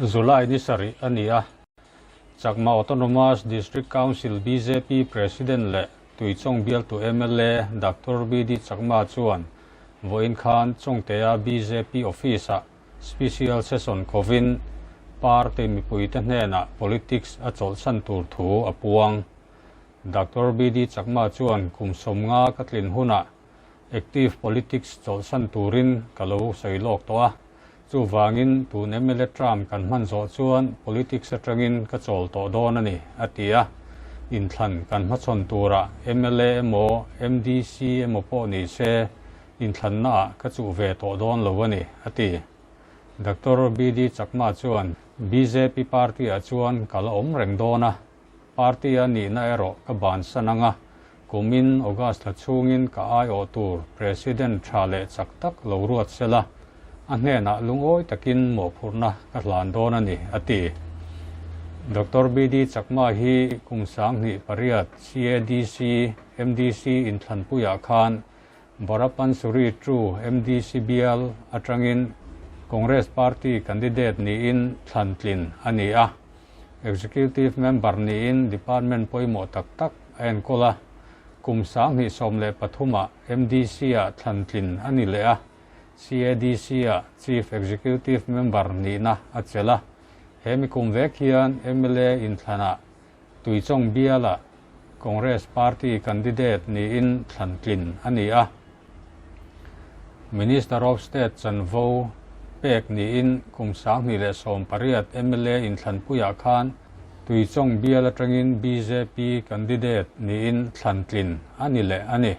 July ni sarih a ni a, Chakma Autonomous District Council bjp President leh Tuichawng bialtu mla Doctor BD Chakma chuan vawiin khan Chawngtea bjp Office-ah Special Session kovin party mipuite hnenah politics a chawlhsan tur thu a puang. Doctor BD Chakma chuan kum 50 ka tlin hunah active politics chawlhsan turin ka lo sawi lawk tawh a, chuvangin tun mla term kan hman zawh chuan politics atangin ka chawl tawh dawn a ni, a ti a. Inthlan kan hmachhawn turah mla emaw MDC emaw pawh ni se inthlannaah ka chuh ve tawh dawn lo a ni, a ti. Doctor BD Chakma chuan bjp party-ah chuan ka la awm reng dawn a, Party a nihna erawh ka bansan ang a, kumin August thla chhungin ka aiawh tur President tha leh chak tak lo ruat sela, a hnenah lungawi takin mawhphurhna ka hlan dawn a ni, a ti. Doctor BD Chakma hi kum 2008 CADC MDC inthlanpuiah khan Barapansuri True MDC bial atangin Congress Party candidate niin thlantlin a ni a. Executive Member niin Department pawimawh tak tak a enkawl a, kum 2013-ah MDC-ah thlantlin a ni leh a, CADC-ah Chief Executive Member nihna a chelh a. He mi kum vek hian mla inthlanah Tuichawng bialah Congress Party candidate niin thlantlin a ni a. Minister of State chanvo pek niin kum 2018 mla inthlanpuiah khan Tuichawng bial atangin bjp candidate niin thlantlin a ni leh a ni.